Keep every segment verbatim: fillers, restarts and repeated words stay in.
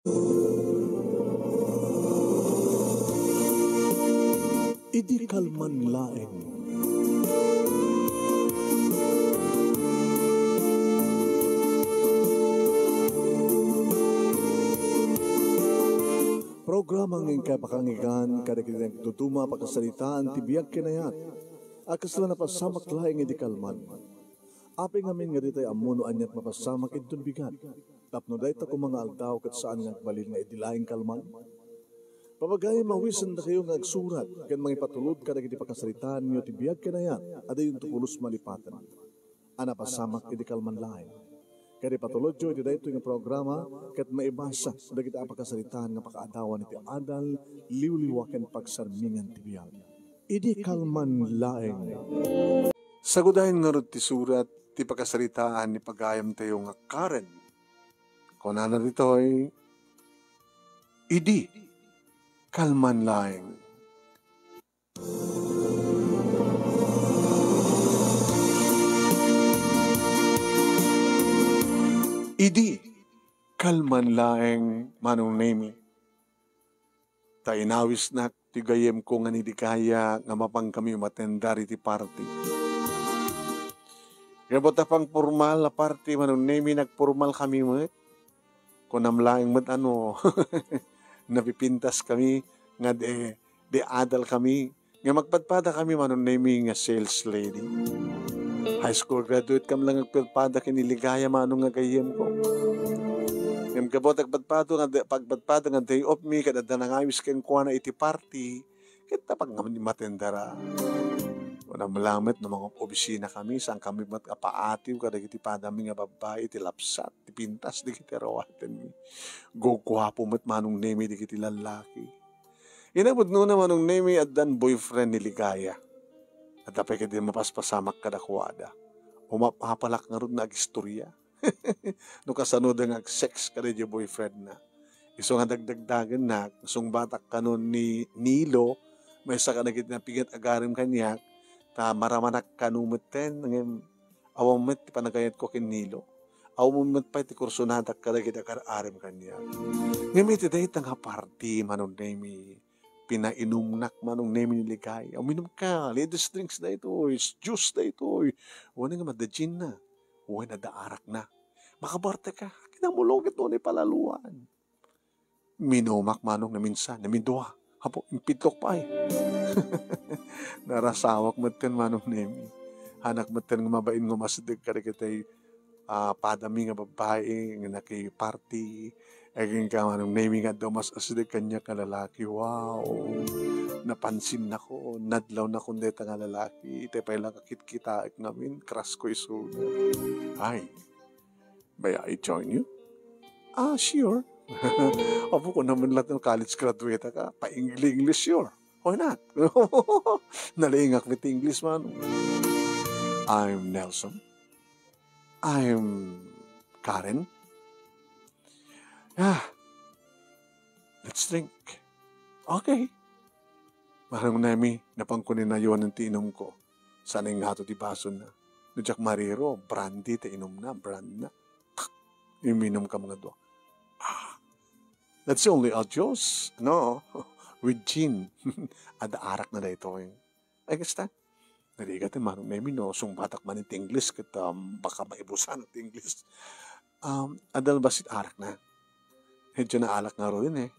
Idi kalman laeng. Programa nga inkay pakangigan kadagiti nagduduma pakasaritaan ti biag ken ayat a kasla napasamak laeng idi kalman. Apay ngamin nga ditay ammo no aniat mapasamak inton bigat, tapno dayta koma nga aldaw ket saan nga agbalin nga idi laeng kalman? Papagayam, awisendakayo nga agsurat ken mangipatulod kadagiti pakasaritaanyo ti biag ken ayat a dayonto pulos malipaten a napasamak idi kalman laeng. Ket ipatulodyo iti daytoy nga programa ket maibasa dagiti a pakasaritaan nga pakaadawan iti adal, liwliwa ken pagsarmingan ti biag. Idi kalman laeng. Sagudayen ngarud ti surat ti pakasaritaan ni pagayamtayo nga Karen. Kunana ditoy, idi kalman laeng. Idi kalman laeng, Manong Nemi. Ta inawisnak ti gayyemko nga ni Ligaya nga mapankami umatendar iti party. Ngem ta pangpormal a party, Manong Nemi, nagpormalkami met. Kunam laeng met a no, napipintaskami nga di, di adalkami. Nga magpadpadakami, Manong Nemi, nga sales lady. High school graduatekam la nga agpadpada ken ni Ligaya, Manong, nga gayyemko. Ngem gapu ta agpadpada nga, pagpadpada nga day off mi, ket adda nangawis kenkuana iti party, ket napagngam ni matendara. Kunam laeng met no mangop-obisinakami, saankami met a paatiw kadagiti padami nga babbai ti lapsat, ti pintas dagiti aruatenmi. Guguapo met, Manong Nemi, dagiti lallaki. Inapudnona, Manong Nemi, addan boyfriend ni Ligaya. Adda pay ketdi mapaspasamak kadakuada. Umap-apalak ngarud nga agistorya no kasanoda nga ag-sex kadaydiay boyfriendna. Isu nga dagdagdagennak, sungbatak kano ni Nilo, maysa kadagiti napigat agarim kaniak, ta maramanak kano metten, ngem awan met ti panagayatko ken Nilo. Awan met pay ti kursonadak kadagiti agar-arim kaniak. Ngem iti dayta nga party, Manong Nemi, pinainumnak, Manong Nemi, ni Ligaya. Uminumka, ladies drinks daytoy, juice daytoy. Wen nga madda ginna. Wen adda arakna. Makabarteka, kinamulong ket unay palaluan. Minumak, Manong, naminsan, namindua. Apo, impitlok pay. Narasawak metten, Manong Nemi. Haanak metten nga mabain nga umasideg kadagiti, ah, padami nga babbai nga nakiparty. Agingga, Manong Nemi, nga adda umas-asideg kaniak nga lalaki. Wow! Napansinnakon, nadlawnakon dayta nga lalaki. Itay pay la nga kitkitaek ngamin, crush ko isuna. Ay, may I join you? Ah, sure. Apo, kunam met laeng no college graduate ka, pa-English, sure. Why not? Nalingak with English, man. I'm Nelson. I'm Karen. Yeah. Let's drink. Okay. Manong Nemi, napanko ni nayonan ti inumko. Saan nga ato ti basona? No diak mariro, brandy ti inumna, brandna. Iminumkami nga dua. Ah, that's only a juice. No, with gin. Adda arakna daytoy. Ay, kasta. Narigat ni Manong Nemi, no, sungbatak man iti English, ket, um, baka maibusan ti English. Um, adda bassit arakna. Medyo naalak ngaruden, eh.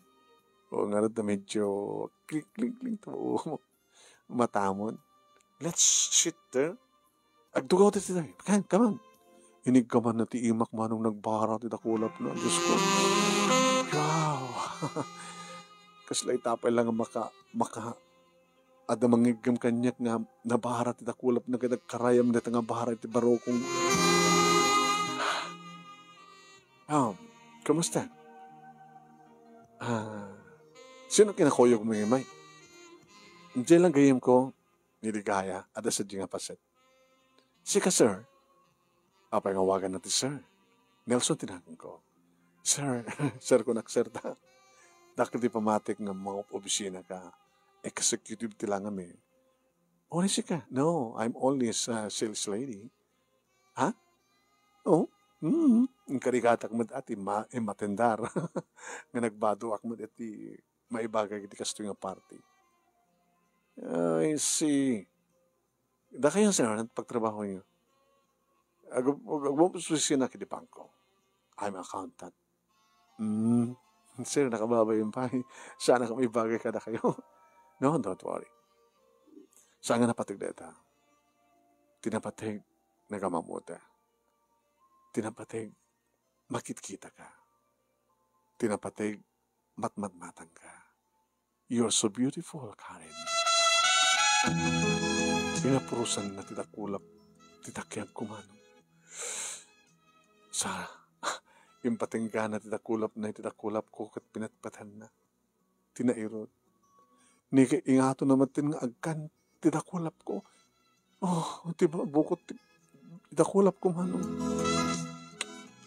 O, ngarud, medyo kling, kling, kling, to. Matamon. Let's sit there. Agtugaw ti tayo. Kan, come on. Inigkamanna ti imak, Manong, nagbara ti dakulapna. Diyos ko. Wow. Kasla ita pay la nga maka, maka, adda mangiggem kaniak nga nabara ti dakulapna ket agkarayam dayta nga bara ti barukong. Um, kumusta? Ah, sino kinakuyogmo ngay? Diay lang gayyemko, ni Ligaya, adda sadiay nga paset. Sika, sir? Apay nga awaganna ti sir? Nelson ti naganko. Sir, sir kunak, sir, ta. Dakkel ti pamatik nga mangop-obisinaka. Executive ti langam, eh. Uray sika? No, I'm only a sales lady. Ha? Oh? Hmm, inkarigatak met a ti ma-, immatendar nga nagbadoak met iti maibagak iti kastoy nga party. I see. Dakayo, sir, ano pagtrabaho niyo? Ag-, ag-, agmamposisyonak iti bangko. I'm accountant. Hmm. Sir, nakababain pay. Saanak maibagay kadakayo. No, don't worry. Saan nga napateg dayta? Ti napateg, nagamammoda. Ti napateg, makitkitaka. Ti napateg, matmatmatangka. You're so beautiful, Karen. Pinapurosanna ti dakulap ti takiagko, manong. Sa, impatenggana ti dakulapna iti dakulapko ket pinatpatanna ti nairut. Ni ingatonna met nga agkan ti dakulapko. Oh, ti ba-, bukot ti, ti dakulapko, manong.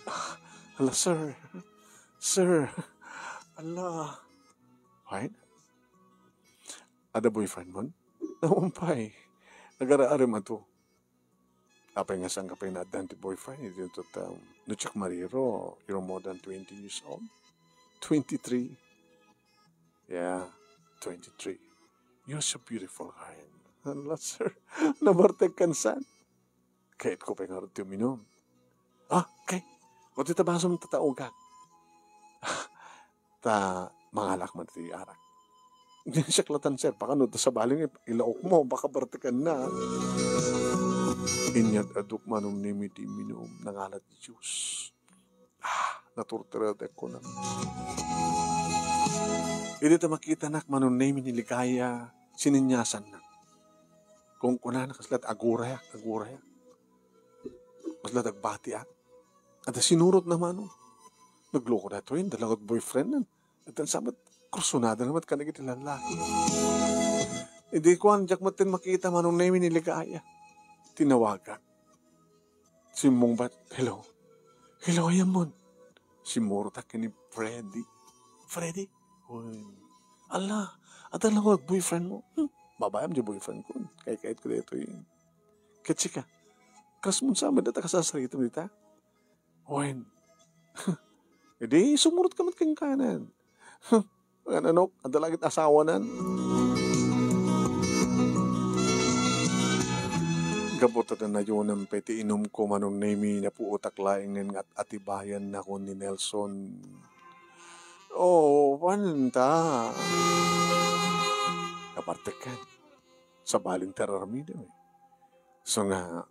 Ah, hala, sir. Sir. Hala. Fine. Adda boyfriend mon? Awan pay. Agar-aram ato. Apay nga saan ka pay naaddan ti boyfriend? Iti ito, um, no, Chuck Mariro, you're more than twenty years old. Twenty-three. Yeah, twenty-three. You're so beautiful, Karen. Hala, sir. Nabartek kan san? Kayatko pay ngarud ti uminum. Ah, okay. O, ti tabasom, tataogan. Ta mangalak man ti arak. Siak latan, sir, pakano ta sabali nga ilaok mo, baka bartekan na. Inyad-adok Manong Nemi ti minum, nangalat ti juice. Ah, naturturatek ko na. Idi ta makitanak Manong Nemi ni Ligaya, sininyasanna. Kunkunana, kaslat agurayak, agurayak. Kaslat agbatiak. Adda sinurotna, manong. Nagloko daytoy, adda laeng boyfriend nan. Adda sabet, kursunada na met kadagiti lallaki. Idi kuan, diak met makita Manong Nemi ni Ligaya. Tinawagak. Simmungbat, "Hello. Hello, ayan mon?" Simmurotak ken ni Freddy. "Freddy? Uy. Ala, adda laeng boyfriend mo?" "Hmm, babaem di boyfriend ko. Kay kayat ko daytoy." "Ket sika? Kas mon sa met data kasasarita dita?" "Wen." "Idi, sumurot ka met kenkuana." "Huh, ngananok, adda laeng asawanan." Gapu ta nayonan pay ti inumko, Manong Nemi, napuotak laengen nga at-atibayan nakon ni Nelson. "Oh, panon ta?" Nabartek ken. Sabalin ti ar-aramidem. So nga,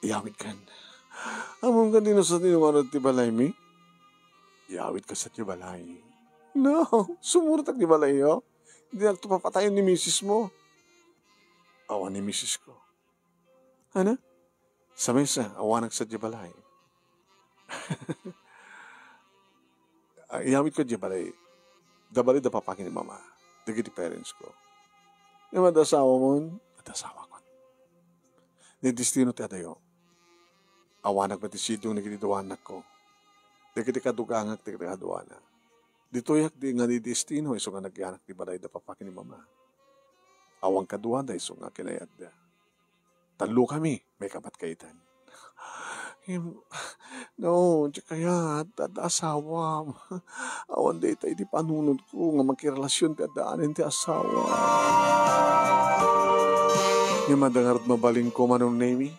iyawid ken. Ammom ken no sa ti numeroda ti balaymi? Iyawid ka sa ti balay. No, sumurotak ti balayyo. Dinak to papatayen ni misis mo. Awan ni misis ko. Ano? Sa mesa, awanak sa di balay. Ah, iyawid ko di balay. Da balay da papa ken ni mama. Dagiti parents ko. Ngem adda asawa mon? Adda asawa ko. Ni destino ti adayo. Awanak met ti sidong dagiti duanak ko. Dagiti kadugangak dagiti kaduana. Ditoyak di nga ni destino isu nga nagyanak ti balay da papa ken ni mama. Awan kaduada isu nga kinayatda. Tallo kami, maikapat ka itan. Im-, no, di kayat, adda asawam. Awan dayta iti panunotko nga makirelasion ti addaanen ti asawa. Ngem adda ngarud mabalinko, Manong Nemi?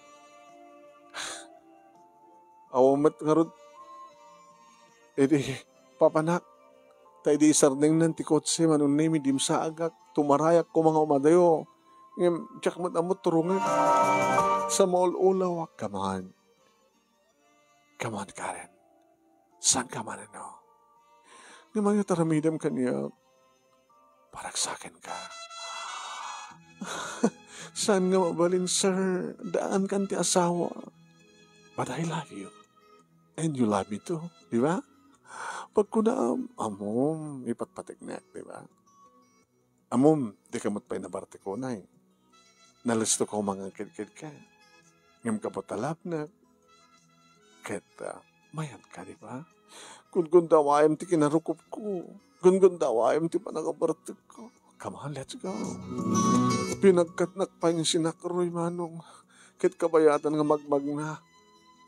Awan met ngarud, idi, papanak, ta idi isardengnan ti kotse, Manong Nemi, dimsaagak, tumarayak koma nga umadayo. Ngem, diak met ammo turongek. Sa maul-ulawak, come on. Come on, Karen. Saan ka man, ano? Ngem ania ti aramidem kaniak? Paragsaken ka. Saan nga mabalin, sir? Daan kan ti asawa. But I love you. And you love me too, di ba? Pagkunam, ammom, ipatpategnek, di ba? Ammom, di ka met pay nabartek unay. Nalisto ko mangangkedked ka. Ngem gapu ta love na. Ket, ah, mayat ka, di ba? Gundgundawaem ti kinarukopko. Gundgundawaem ti panangabartekko. Come on, let's go. Pinagkatnak pay nga sinakroy, Manong. Ket kabayatan nga magmagna.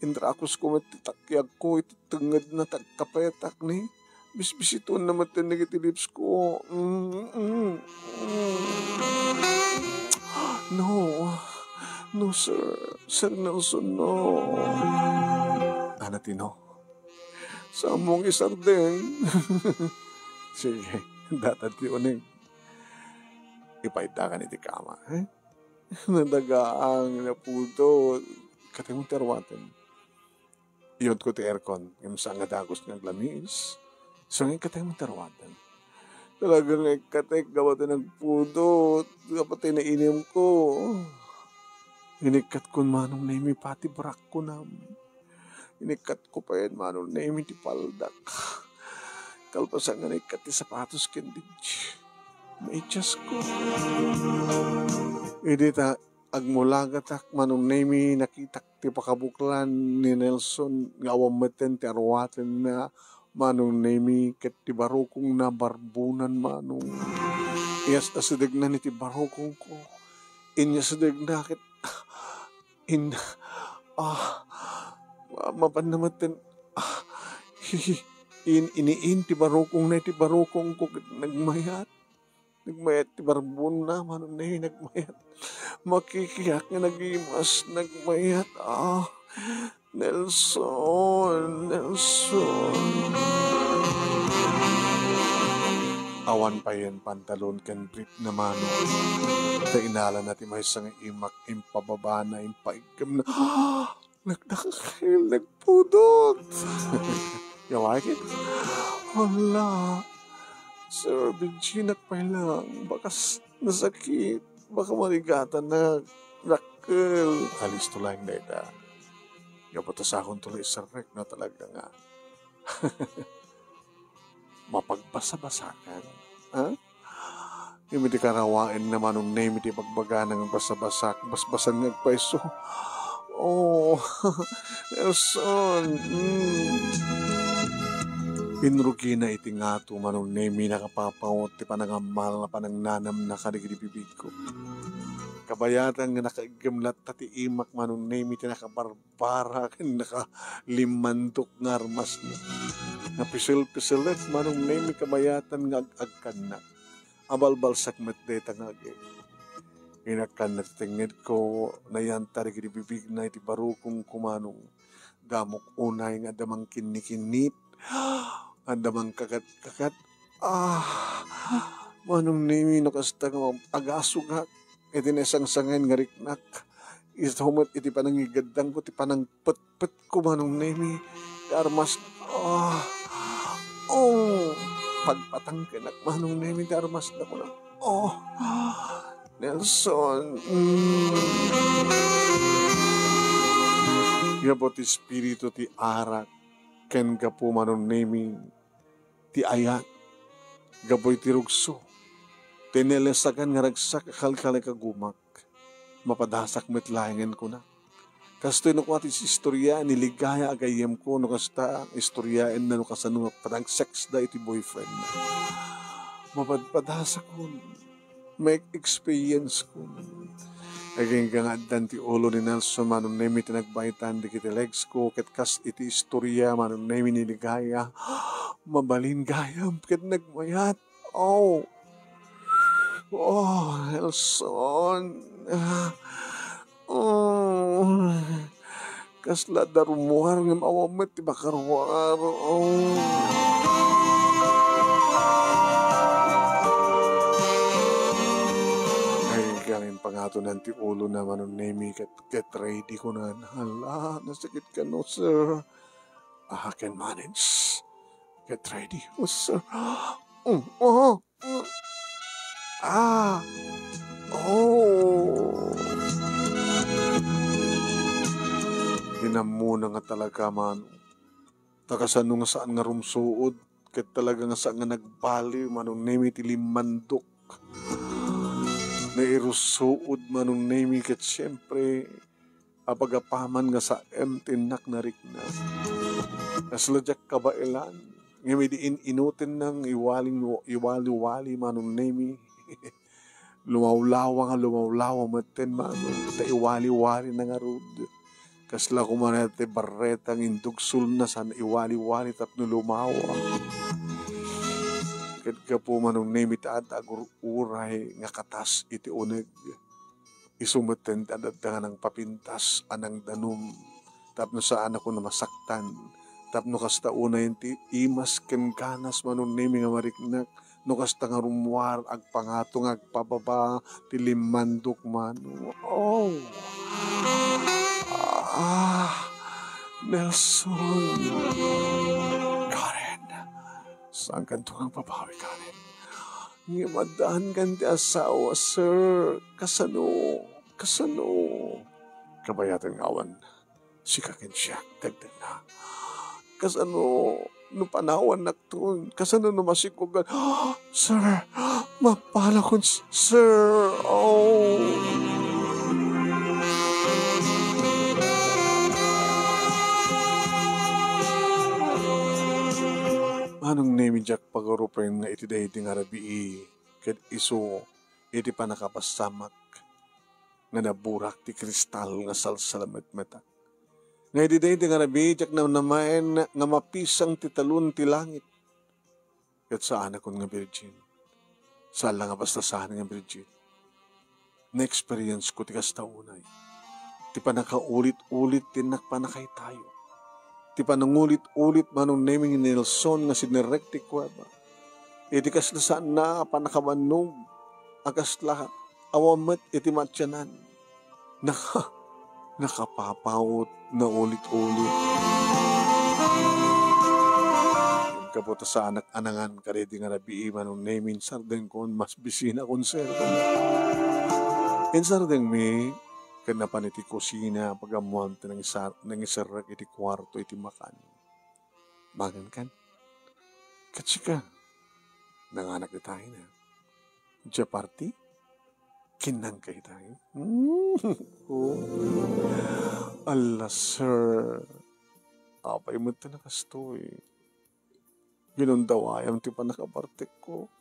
Inrakusko met ti takyagko iti tengngedna, ta agkapetak ni. Bisbisituenna met dagiti lips ko. Mm, mm, mm. No. No, sir. Sir Nelson, no. Ano ti no? Sammong isardeng. Sige, datad ti uning. Ipaidakan iti kama, eh? Nadagaang, napudot. Katay mo ti arwaten. Iyot ko ti aircon, ngem saan nga dagus nga aglamiis. So, ngayon katay mo ti arwaten. Talaga nga ikkatek, gapu ti nagpudot, gapu ti nainim ko. Inikkat ko manong Nemi pati brakko nam. Inikkat ko pay manong Nemi ti paldak. Kalpasan nga naikkat ti sapatos ken didji. Maidias ko. Idi ta agmulagatak manong Nemi, nakitak ti pakabuklan ni Nelson nga awan metten ti arwatenna manong Nemi ket ti barukongna barbunan manong. Iyas-asidegna iti barukongko. Inyasidegna ket in-, ah, ma-, mapanna metten, ah, hi-, in-, iniin ti barukongna iti barukongko ket nagmayat. Nagmayat ti barbonna, manong Nemi, nagmayat. Makikiak nga nagimas, nagmayat. Ah, Nelson, Nelson. Awan payen pantalon ken brief na manong. Ta inalana ti maysa nga imak, impababana, impaiggemna. Nagdakkel, nagpudot. You like it? Hala. Sir, Virginia pay lang. Bakas nasakit. Baka marigatan na. Dakkel. Alisto lang dayta. Gapu ta sakon tuloy isarrek na talaga nga. Mapagbasa-basakan. Ha? Iti karawaenna manong Nemi ti bagbagana nga basa-basak, basbasan nga agpayso. Oh, Nelson. Mm. Inrugina iti ngato manong Nemi, nakapapaut ti panangammal, panangnanamna kadagiti bibigko. Kabayatan nga nakaigem latta ti imak manong Nemi ti nakabar-, para ken nakalimmandok nga armasna. Napisil-pisilek manong Nemi kabayatan nga ag-agkannak. Abalbalsak met dayta nga agi. Inakkanna ti tengngedko, nayantar iti bibigna iti barukongko manong. Damok unay nga adda mangkinnikinnit, adda mangkakat-kakat. Ah, manong Nemi, no kasta nga agasugak iti naisangsangayan nga riknak. Isu met iti panangigaddangko, ti panangpetpetko, manong Nemi, ti armas, ah, oh, pagpatangkenak, manong Nemi, ti armasna, kuna, oh, Nelson, mm. Gapu ti espiritu ti arak, ken gapu, manong Nemi, ti ayat, gapu iti rugso, ti nalesagan nga ragsak a kalkalikagumak, mapadasak met laengen kuna. Kastoy no kua ti istorya ni Ligaya a gayyemko, no kasta, istoryaenna no kasano nga panagseksda iti boyfriendna. Mapadpadasakon. Maek-experience ko. Agingga nga addan ti ulo ni Nelson, manong Nemi, ti nagbaytan dagiti legs ko, ket kas iti istorya, manong Nemi, ni Ligaya, mabalin gayam ket nagmayat. Oh. Oh, Nelson. Ah. Oh. Kasla darumuar ngem awan met ti makaruar. Oh. Ay, kangin pangatonan ti ulo na manong Nemi ket get ready kunan. Hala, nasakit ka, no, sir? Ah, I can manage. Get ready. Oh, sir. Mm, oh. Ah! Oh! Inammona nga talaga, manong. Ta kasano nga saan nga rumsuod, ket talaga nga saan nga nagbaliw, manong Nemi, ti limmandok. Nairussuod, manong Nemi, ket siempre, apagapaman nga saem ti innak narikna. Kasla diak kabaelan, ngem idi in-inotenna nga iwaling-, iwali-wali manong Nemi. Lumawlawa nga lumawlawa metten manong, ta iwali-walina ngarud. Kasla koma ti barreta nga indugsolna saan iwali-wali tapno lumawa. Ket gapu, Manong Nemi, ta adda agur-uray nga katas iti uneg. Isu metten ti adda nga nangpapintas a nangdanum tapno saanakon a masaktan, tapno kasta unayen ti imas ken ganas, Manong Nemi, nga mariknak, no kasta nga rummuar, agpangato nga agpababa ti limmandok, Manong. Oh. Ah, Nelson. Karen, saankanto nga agbabawi, Karen? Ngem addaankan ti asawa, sir. Kasano? Kasano? Kabayatan nga awan sika ken siak, dagdagna. Kasano no panawannakton? Kasano no masikwagan? Sir, mapalakon, sir. Oh. Manong Nemi, diak pagarupen nga iti daydi nga rabii ket isu iti pannakapasamak nga naburak ti kristal nga salsalametmetak. Nga idi daydi nga rabii, diak namnamaen nga mapisang ti talon ti langit. Ket saanakon nga virgin. Saan la nga basta saan nga virgin. Na-experience ko ti kasta unay. Ti pannakaulit-ulit ti innak pannakaytayo. Ti panangulit-ulit, Manong Nemi, ni Nelson nga sinerrek ti kuweba. Iti kasla saanna a pannakabannog a kasla awan met iti maatianan. Naka-, nakapapawot, naulit-ulit. Gapu ta saanak a nangan kadaydi nga rabii, Manong Nemi, insardengkon, mas bisinakon, sir. Insardengmi ket napan iti kusina, pag-ammoan ti nangisar-, nangiserrek iti kuarto iti makan. Mangan kan? Ket sika, nanganak itay na. Dia party? Kinnang ka itay? Mm. Oh. Alla, sir. Apay met ta nakastoy? Ginundawayam ti pannakabartekko.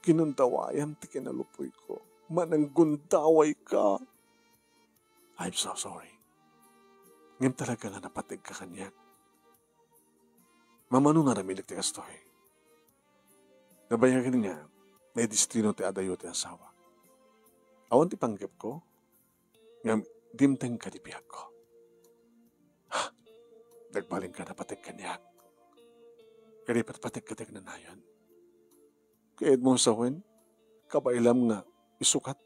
Ginundawayam ti kinalupuyko. Mananggundaway ka. I'm so sorry. Ngem talaga nga napateg ka kaniak. Mamano nga aramidek ti kastoy. Nabayagen nga, naidestino ti adayo ti asawa. Awan ti panggepko, ngem dimteng ka ti biagko. Ha! Nagbalin ka napateg kaniak. Kadi patpateg ka ti agnanayon. Kayatmo sawen, kabailam nga isukat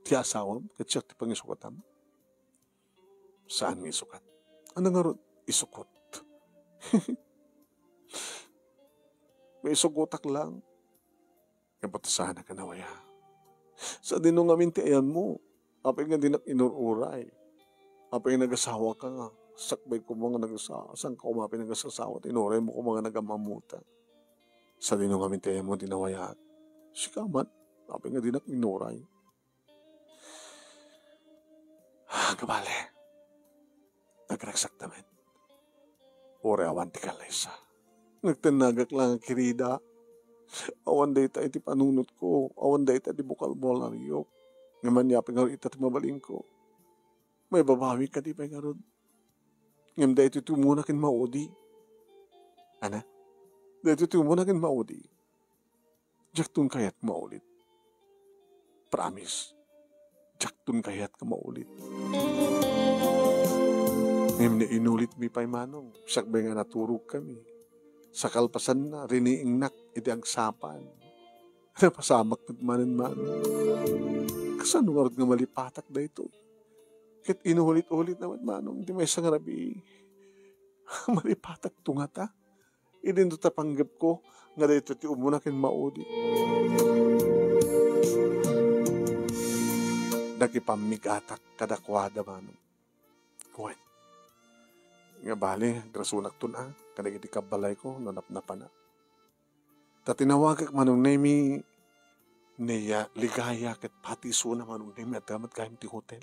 ti asawam, ket siak ti pangisukatam. Saan nga isukat? Ano nga ron? Isukot. Maisukotak lang. Ngem ba't saan a kanawaya? Sadino ngamin ti ayanmo? Apay nga dinak inur-uray? Apay nga nagasawa ka nga? Sakbay koma nga nagasa-, saan ka koma apay nagasasawa? Tinuray mo koma nga nagamamuta. Sadino ngamin ti ayanmo ti nawayaak? Sika man, apay nga dinak inuray? Kabale, nagragsakta met. Uray awan ti kalaysa. Nagtennagak lang a kirida. Awan dayta iti panunotko. Awan dayta iti bokabularyo. Ngem ania pay ngarud ita ti mabalinko? Maibabawi kadi pay ngarud? Ngem daytoy ti umuna ken maudi. Ana? Daytoy ti umuna ken maudi. Diakton kayat maulit. Promise. Diakton kayat nga maulit. Ngem no inulitmi pay, Manong, sakbay nga naturogkami. Sa kalpasanna, riniingnak iti agsapaan. Napasamak met manen, Manong. Kasano ngarud nga malipatak daytoy? Ket inulit-ulit na met, Manong, ti maysa nga rabii. Malipatak to ngata? Idinto ta panggepko nga daytoy ti umuna ken maudi. Nakipammigatak kadakuada, Manong. Wen. Nga bale, agrasonakton a kadagiti kabbalayko no napnapana. Ta tinawagak, Manong Nemi, ni, ah, Ligaya ket pati isuna, Manong Nemi, adda met gayam ti hotel.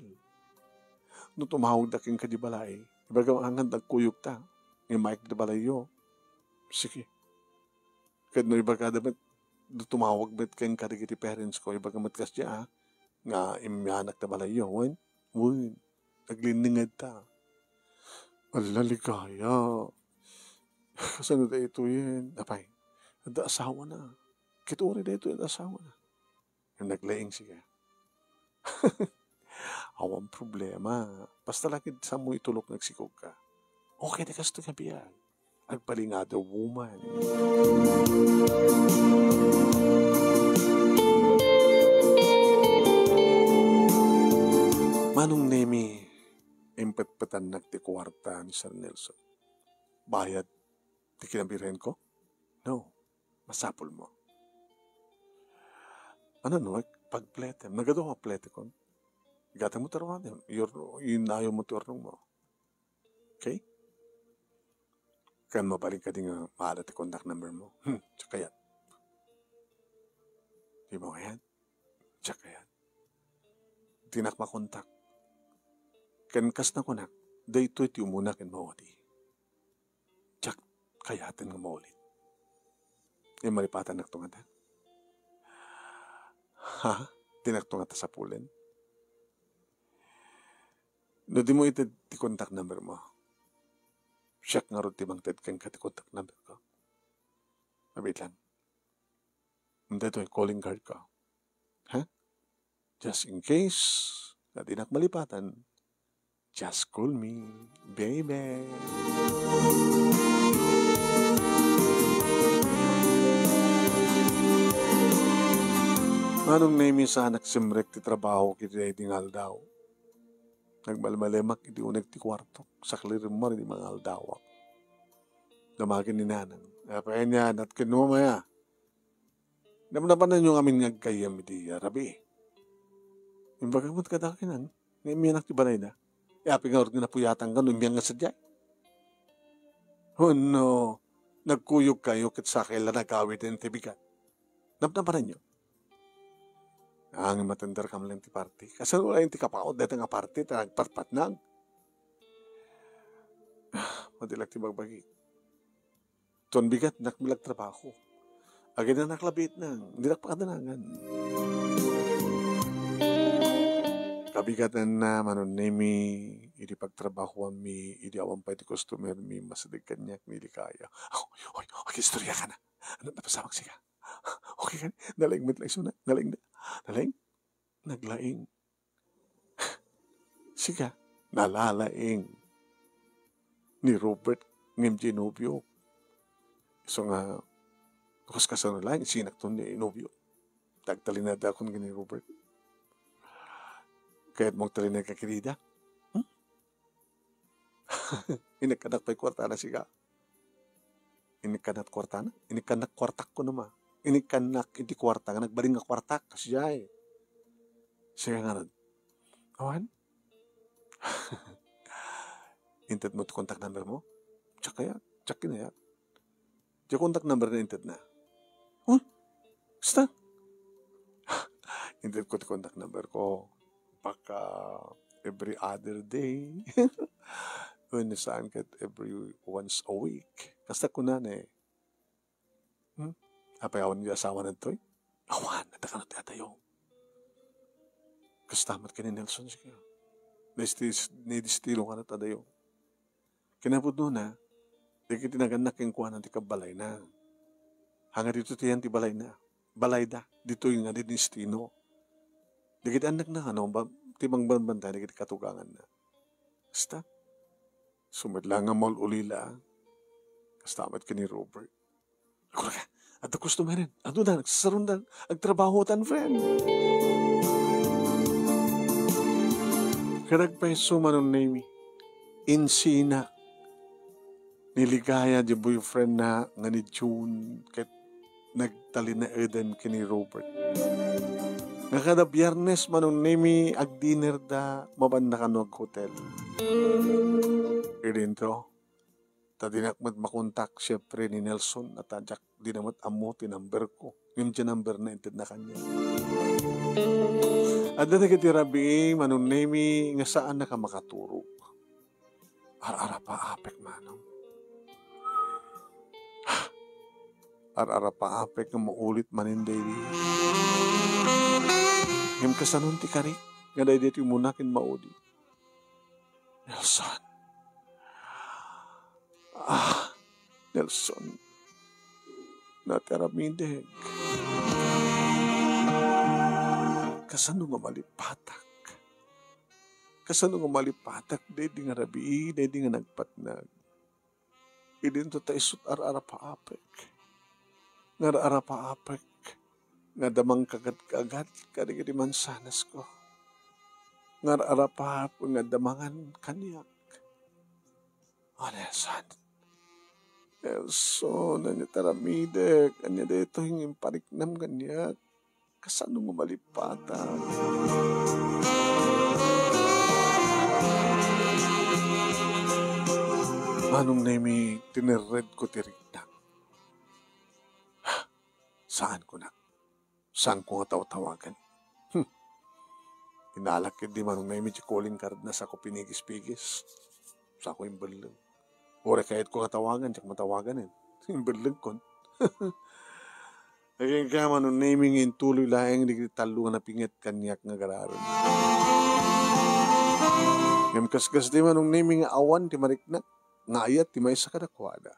No tumawagda kenka di balay, ibagam a nga agkuyogta, ngem maikda balayyo. Sige. Ket no ibagada met, no tumawag met kenka dagiti parents ko, ibaga met kasdiay, a, nga immianak ta balayyo, wen? Wen. Aglinninged ta. Balla, Ligaya. Kasano daytoyen? Apay, adda asawana. Ket uray daytoy adda asawana. Ngem naglaing sika. Awan problema. Basta la ket saanmo itulok nga agsikogka. Okay na kastoy nga biag. Agbalin nga other woman. Manong Nemi, impetpetannak ti kuarta ni Sir Nelson. Bayad ti kinabirenko? No. Masapulmo. Ano no, pagpletem. Nagadu a pletekon. Igatangmo ti aruanem. Iyur-, inayonmo ti urnongmo. Okay? Kan mabalin kadi nga maala ti contact number mo. Hmm, tsaka yan. Di mo yan? Tsaka yan. Dinak makontak. Ken kas nakunak, daytoy ti umuna ken maudi. Diak kayaten nga maulit. Ngem malipatannakto ngata? Ha? Dinakto ngata sapulen? No dimo ited ti contact number mo, siak ngarud ti mangted kenka ti contact number ko. Abit lang. Daytoy calling card ko. Ha? Just in case nga dinak malipatan, just call me, baby. Manong Nemi, saan a simrek ti trabaho iti daydi nga aldaw. Nagmalmalemak idi uneg ti kuartok, sakli rimmuar idi mangaldawak. Damagen ni Nanang. Apay ania, natkenmo maya. Napnapananyo ngamin nga aggayyem idi rabii. Imbagak met kadakayo, Nang, nga immianak ti balayda. E, apay ngarud nga napuyatanka no immian nga sadiay? Wenno, nagkuyogkayo ket sakay la nagawiden ti bigat. Napnapananyo? Ngem atenderkami laeng ti party. Kasano laeng ti kapaut dayta nga party ta nagpatpatnag? Madi la ti bagbagi. Ton bigat, dinak met la agtrabaho. Agidanak labiit, Nang, dinak pakadanangan. Kabigatanna, Manong Nemi, idi pagtrabahoanmi, idi awan pay ti customermi, masideg kaniak ni Ligaya. Oy, oy, oy, istorya ka na. Ano, napasamak sika? Okay ka? Nalaing met la isuna. Nalaing na. Nalaing? Naglaing. Sika, nalalaing ni Robert ngem diay nobio. Isu nga, kas-, kasano laeng, sinakton ni nobio. Agtalinaedakon ken ni Robert. Kayatmo agtalinaed ka kenkuana? Hmm? Inekkanak pay kuartana, sika. Inekkanak kuartana? Inekkanak kuartak, kunak. Inekkanak iti kuarta nga nagbalin nga kuartak, kasdiay. Sika ngarud. Awan? Intedmo ti contact number mo? Check kaya? Check kaya? Diay contact number na intedna. Huh? Kasta? Intedko ti contact number ko. Baka every other day. Wenno saan ket every once a week. Kasta kunana eh. Hmm? Apay awan diay asawana ditoy? Awan, adda kano ti adayo. Kasta met ken ni Nelson, sika. Naisti-, naidestino kano ti adayo. Kinapudnona, dagiti nagannak kenkuana ti kabbalayna. Ania ditoy ti ayan ti balayna. Balayda, ditoy nga dinestino. Dagiti annakna, ano, ba-, ti mangbantay dagiti katuganganna. Kasta, isu met la nga maul-ulila, ah. Kasta met ken ni Robert. Agkurka, adda customeren. Adda, nagsasarundan. Agtrabahotan, friend. Ket agpayso, Manong Nemi. Insina. Niligaya diay boyfriendna nga ni June ket nagtalinaeden ken ni Robert. Nga kada Biyernes, Manong Nemi, agdinerda mapanna kano aghotel. Idintro, ta dinak met makontak, siempre, ni Nelson, a ta diak, dina met ammo ti number ko. Ngem diay number na intedna kaniak. Adda dagiti rabii, Manong Nemi, nga saannak a makaturog. Ar-arapaapek, manong. Ar-arapaapek nga maulit manen daydi. Ngem kasanon ti karik nga daydi ti umuna ken maudi? Nelson. Ah, Nelson, no ti aramidek. Kasano nga malipatak? Kasano nga malipatak daydi nga rabii, daydi nga nagpatnag? Idinto ta isut' ar-arapaapek. Nga ar-arapaapek nga adda mangkagad-kagad kadagiti mansanasko. Nga ar-arapaap nga adda mangan kaniak. O Nelson. Nelson, ania ti aramidek? Ania daytoy nga impariknam kaniak? Kasano nga malipatak? Manong Nemi, tinerredko ti riknak. Saan, kunak. Saanko nga tawtawagan. Hmm. Inalak ketdi Manong Nemi ti calling card na, sako pinigis-pigis. Sako imbelleng. Uray kayatko nga tawagan, diak matawagan, eh. Imbellengkon. Agingga Manong Nemi nga intuloy laeng dagiti tallo nga napinget kaniak nga agararem. Ngem kaskas di Manong Nemi nga awan ti mariknak, nga ayat ti maysa kadakuada.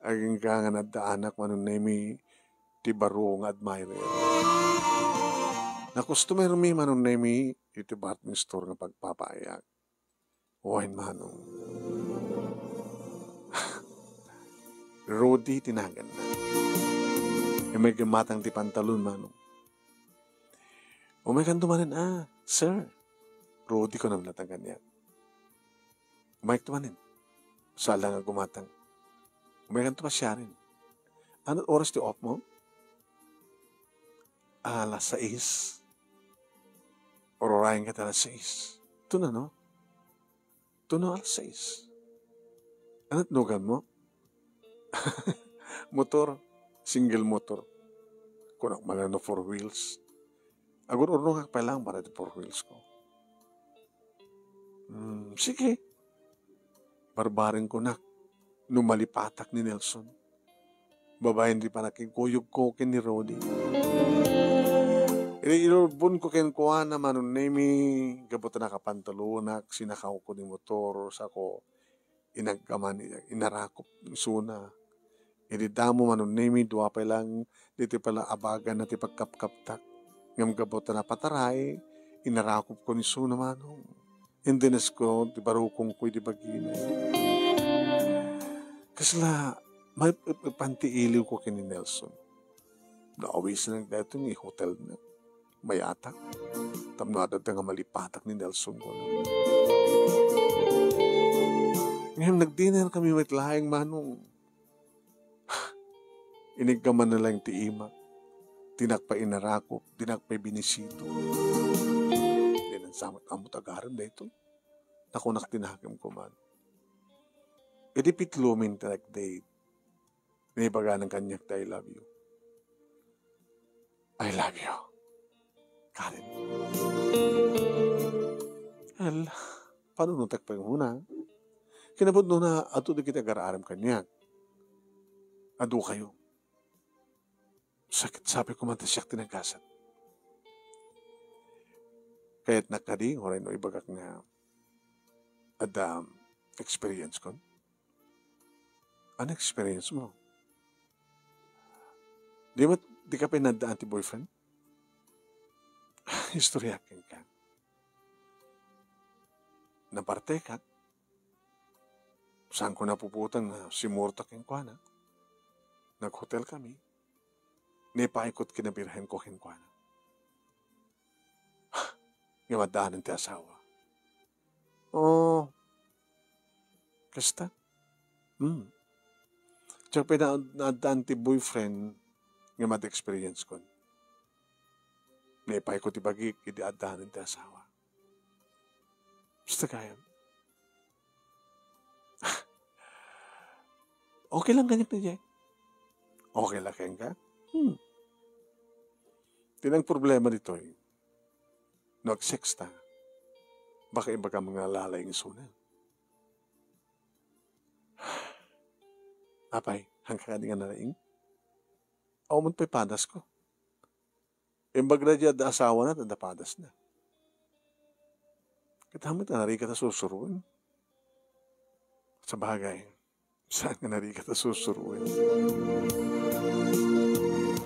Agingga nga naddaanak Manong Nemi ti baro nga admirer. Nakustomermi Manong Nemi iti department store nga pagpapaayak. Wen, Manong. Rudy ti naganna. Immay gimmatang ti pantalon, Manong. Umaykanto manen, ah, sir. Rudy, kunam latta kaniak. Umaykanto manen. Saan la nga gummatang. Umaykanto pasiaren. Anat oras ti off mo? Alas sais. Ururayen ket alas sais. Tuno, no? Tuno alas sais. Anat nugan mo? Motor, single motor. Kunak man no four wheels. Agur-urnongak pay laeng para ti four wheels ko. Hmm, sige. Barbareng kunak no malipatak ni Nelson. Babaen ti pannakikuyogko ken ni Rudy. Idi ilurbonko kenkuana, Manong Nemi, gapu ta nakapantalonak, sinakawko ti motor, sako inagkaman, inarakop isuna. Idi damo Manong Nemi, dua pay laeng ditoy pala abaganna ti pagkapkaptak. Ngem gapu ta napataray, inarakopko isuna, Manong. Indinesko ti barukongko iti bagina. Kasla, maip-ipan ti iliwko ken ni Nelson. Naawisenak daytoy nga hotelna. Mayatak. Tapno adda nga malipatak ni Nelson, kunana. Ngem nagdinerkami met laeng, Manong. Inigkamanna laeng ti imak. Dinak pay inarakop, dinak pay binisito. Dinan sa met ammok agarem daytoy. Nakunak ti nakemko, Manong. Idi pitlomi ti nag-date, naibagana kaniak ti "I love you." "I love you, Karen." Ala, panunotek pay nguna. Kinapudnona, adu dagiti agar-arem kaniak. Adu kayo. Sakit, sabi ko man, ta siak ti naggasat. Kayatnak kadi, uray no ibagak nga adda experience kon? Ano experience mo? Di mo, di ka pinaddaan ti boyfriend? Istorya kenka. Napartekak. Saan ko napuputan nga simurta kenkuana. Naghotel kami. Naipaikot kina birhen ko kenkuana. Nga maddaanan ti asawa. Oh, kasta? Hmm. Diak pay na-, naaddaan ti boyfriend nga mad-experience kon. Naipaikot ti bagik idi addaanan ti asawa. Basta gayam. Okay lang kaniak daydiay. Okay lang kenka? Hmm. Ti nang problema ditoy, no agsex ta, baka ibagam nga lalaing isuna. Apay, haanka kadi nga nalaing? Awan pay padasko. Imbag daydiay adda asawana, adda padasna. Ket ammok ta narigat a sursuroen. Sabagay, Saan nga narigat a sursuroen?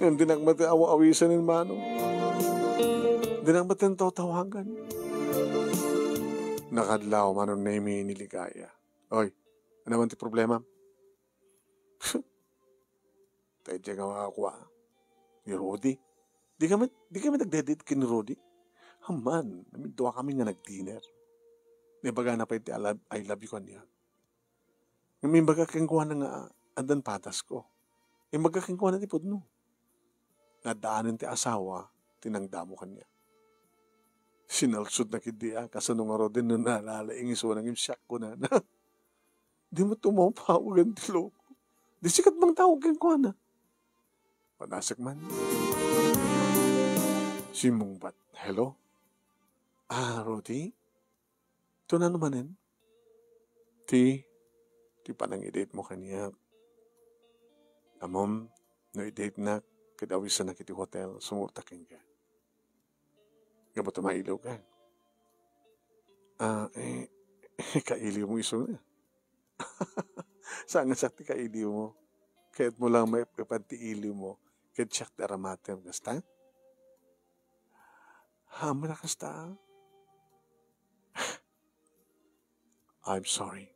Ngem dinak met aw-awisen ni Manong. Dinak met tawtawagan. Nakadlaw, Manong Nemi, ni Ligaya. Oy, ania man ti problema? Ta idiay nga makakua ni Rudy. Di kami, di kami nagde-date ken ni Rudy. Amman, duakami nga nag-dinner. Naibagana pay ti I love, I love you kaniak. Ngem imbaga kenkuana nga addan patasko. Imbaga kenkuana ti pudno. Nga addaanen ti asawa ti nangdamo kaniak. Sinalsodna ketdi a, kasano ngaruden no nalalaing isuna ngem siak, kunana. Dimo tumaw-pawagan ti loko. Di sikat bang tawag kenkuana. Panasek man. Simmungbat. Hello? Ah, Rudy? Ito na naman, eh. Ti, ti panang i-date mo kaniak. Ammom, no i-date na, ket awisan na iti hotel, sumurta kenka. Gapu ta mailiw ka. Ah, eh, kailiw mo isu nga. Saan nga siak ti kailiw mo? Kayat mo lang maip-ipan ti iliw mo, ket siak ti aramatem, kasta? Ammom a kasta? I'm sorry.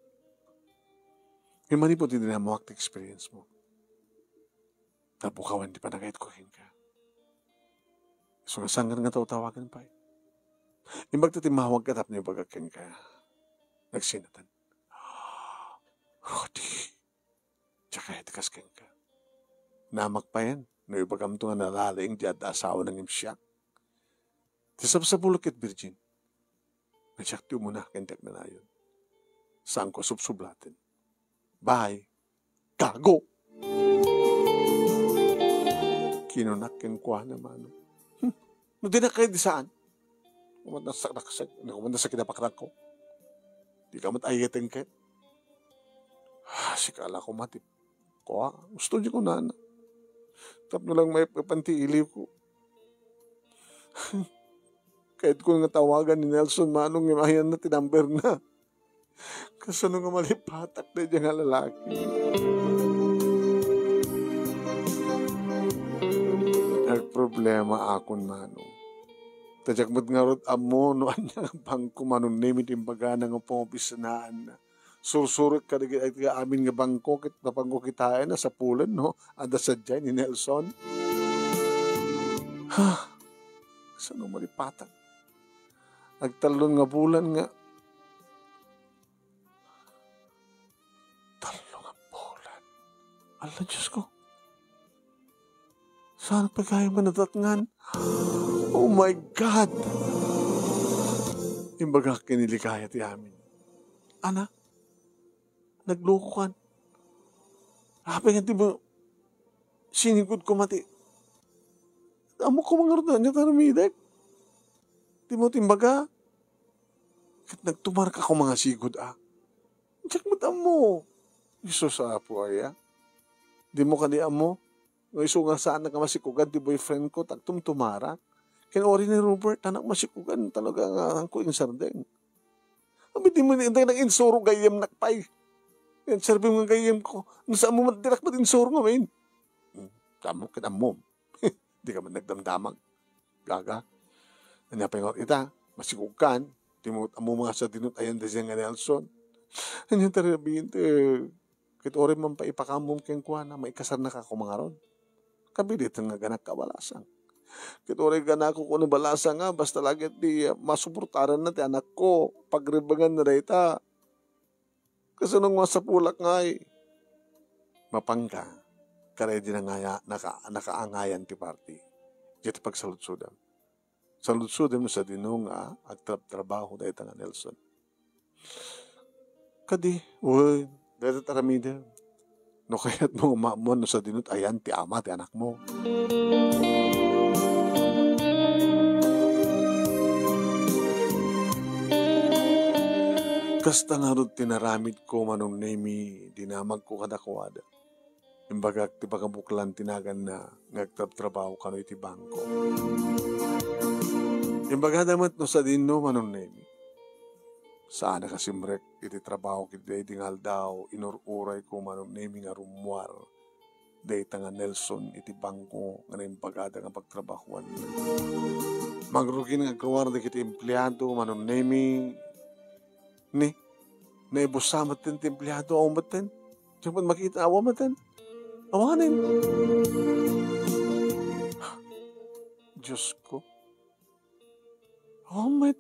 Ngem manipud ti dinammoak ti experience mo, napukawan ti panagayatko kenka. Isu nga sanggan nga tawtawagan pay. Imbag ta timmawag ka tapno ibagak kenka. Nagsinatan. Rudy, diak kayat ti kas kenka. Namak payen, no ibagamto nga nalalaing ti adda asawana ngem siak. Ti sapsapulek ket virgin. Nga siak ti umuna ken ti agnanayon. Saanko a subsublaten. Bye. Gago! Kinunak kenkuana, Manong. Hmm. No dinak kayat, di saan. Kumat nasaknaksak, kumat nasakit a pakrakko. Di ka met ayeten ket. Ah, sika la kumat, eh. Kua, gusto niya kunana. Tapno lang maipapan ti iliw ko. Kayat ko nga tawagan ni Nelson, Manong, ngem ayanna ti number na. Kasano nga malipatak daydiay nga lalaki? Agproblema akon, Manong. Ta diak met ngarud ammo no ania nga bangko, Manong Nemi, ti imbagana nga pangopisinaanna. Sursurot kadagiti amin nga bangko ket napangko kitaen a sapulen no adda sadiay ni Nelson. Ha? Kasano malipatak? Agtallo nga bulan nga, tallo nga bulan. Ala, Diyos ko. Saan pa kayo manadatngan? Oh my God! Imbagak ken ni Ligaya ti amin. Ana, nagluko kan. Apay nga di mo sinigod ko mati. Ammo ko mangarud na niya taramidek. Di mo timbaga. Ket nagtumar ka ko mga sigod, ah. Diak met ammo. Jesus, Apo, aya. Di mo kadi ammo. No isu nga saan nga masikugan ti boyfriend ko, tagtumtumarak. Ken ori ni Robert, anak masikugan, talaga nga, ko insardeng. Abi, di mo ni, intay nang insuro gayyem nakpay. Yan, serbi mo nga gayyem ko. Nasa mo man, dirak ba insuro nga, men? Hmm, tamo, ket ammo. Di ka man nagdamdamag. Gaga. Ania pay ngarud ita, masikog kan, di mo ammo nga sa dinut ayan da siya nga Nelson. Ania ta rabiin ti, ket uray man pa ipakaammo kenkuana, maikasarna ka kumangaron. Kabiliten nga ganak ka balasang. Ket uray ganako kuno balasang nga, basta laget di, ah, masuportaran na ti anak ko, pagribengan na dayta. Kasano nga sapulak ngay? Mapanka, karay di nangaya-, naka-, nakaangayan ti party. Diay ti pagsaludsodam. Saludsodam no sadino nga agtrabtrabaho dayta nga Nelson. Kadi, wen, dayta aramidem. No kayat mo nga maammuan no sadino ti ayan ti ama ti anak mo. Kasta ngarud ti naramid ko, Manong Nemi, dinamag ko kadakuada. Imbagak ti pakabuklan ti naganna nga agtrabtrabaho kano iti bangko. Imbagada met no sadino, Manong Nemi. Saanak a simrek iti trabaho ket daydi nga aldaw, inur-urayko Manong Nemy nga rummuar dayta nga Nelson iti bangko nga naimbagada nga pagtrabahoan. Mangrugi nga agruar dagiti empleado, Manong Nemy, ni, naibussa metten ti empleado, awan metten. Diak met makita, awan metten. Awanen. Diosko. Awan met.